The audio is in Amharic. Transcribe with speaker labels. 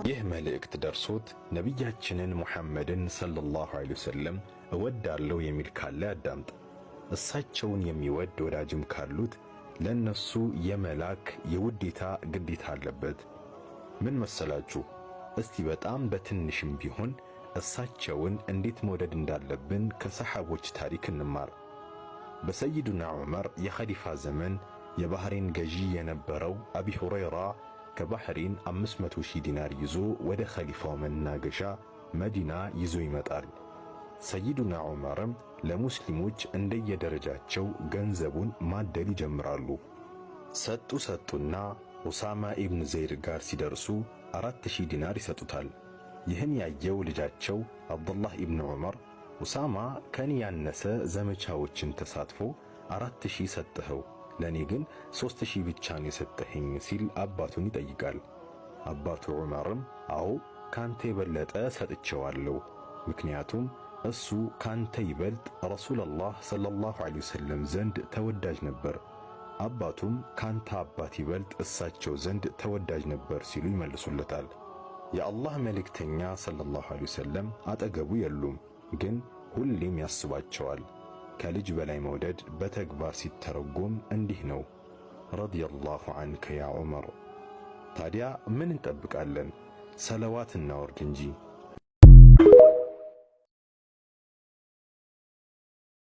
Speaker 1: ይህ መልእክት ደርሶት ነቢያችንን ሙሐመድን ሰለላሁ ዐለይሂ ወሰለም እወዳለሁ የሚል ካለ ያዳምጥ። እሳቸውን የሚወድ ወዳጅም ካሉት ለነሱ የመላክ የውዴታ ግዴታ አለበት። ምን መሰላችሁ? እስቲ በጣም በትንሽም ቢሆን እሳቸውን እንዴት መውደድ እንዳለብን ከሰሐቦች ታሪክ እንማር። በሰይዱና ዑመር የኸሊፋ ዘመን የባህሬን ገዢ የነበረው አቢ ሁረይራ ከባህሬን 500 ሺህ ዲናር ይዞ ወደ ኸሊፋው መናገሻ መዲና ይዞ ይመጣል። ሰይዱና ዑመርም ለሙስሊሞች እንደየደረጃቸው ገንዘቡን ማደል ይጀምራሉ። ሰጡ ሰጡና ኡሳማ ኢብን ዘይድ ጋር ሲደርሱ 4000 ዲናር ይሰጡታል። ይህን ያየው ልጃቸው አብዱላህ ኢብን ዑመር ኡሳማ ከኔ ያነሰ ዘመቻዎችን ተሳትፎ 4000 ሰጠኸው፣ ለኔ ግን 3000 ብቻ ነው የሰጠኸኝ ሲል አባቱን ይጠይቃል። አባቱ ዑመርም አዎ ካንተ የበለጠ ሰጥቼዋለሁ፣ ምክንያቱም እሱ ካንተ ይበልጥ ረሱላላህ ሰለላሁ ዐለይሂ ወሰለም ዘንድ ተወዳጅ ነበር፣ አባቱም ካንተ አባት ይበልጥ እሳቸው ዘንድ ተወዳጅ ነበር ሲሉ ይመልሱለታል። የአላህ መልእክተኛ ሰለላሁ ዐለይሂ ወሰለም አጠገቡ የሉም፣ ግን ሁሌም ያስባቸዋል። ከልጅ በላይ መውደድ በተግባር ሲተረጎም እንዲህ ነው። ረዲየላሁ ዐንከ ያ ዑመር። ታዲያ ምን እንጠብቃለን? ሰለዋት እናወርድ እንጂ።